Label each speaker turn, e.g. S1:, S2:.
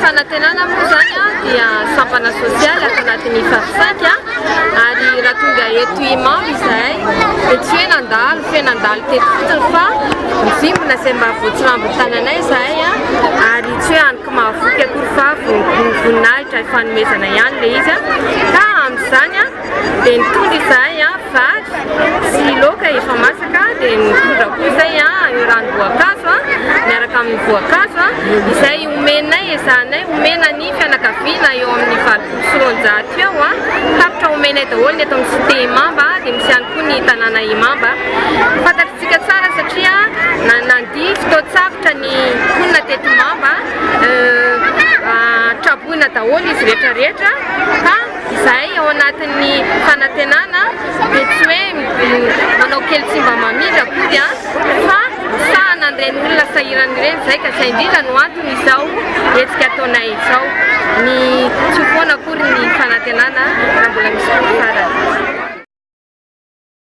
S1: Fanantenana moa izany dia sampana sosialy ato anatin'ny Fafisainky ary raha tonga eto Imamba izahay dia tsy hoe nandalo fe nandalo teto fotsiny fa mivimbina izay mba voatsirambin'ny tananay izahay ary tsy hoe haniky mahavoky akory fa voninahitra ifanomezana ihany ilay izy ka amin'izany dia nitondra izahay vary sy laoka efa masaka dia nitondra koa izay io ranom-boankazo miaraka amin'ny voankazo izay omenay ezahanay omena ny fianakaviana eo amin'ny 280 eo. Tapitra omenay daholo ny eto amin'ny cité Imamba dia misy ihany koa ny tanàna Imamba. Fantatritsika tsara satria nandia fotoan-tsarotra ny mponina teto Imamba, traboina daholo izy rehetra rehetra ka izahay ao anatin'ny fanantenana dia tsy hoe manao kely tsy mba mamindra akory fa misahana an'ireny olona sahirana ireny izay ka izay indrindra no antony izao hetsika ataonay izao. Ny tsy ho foana akory ny fanantenana raha mbola misy.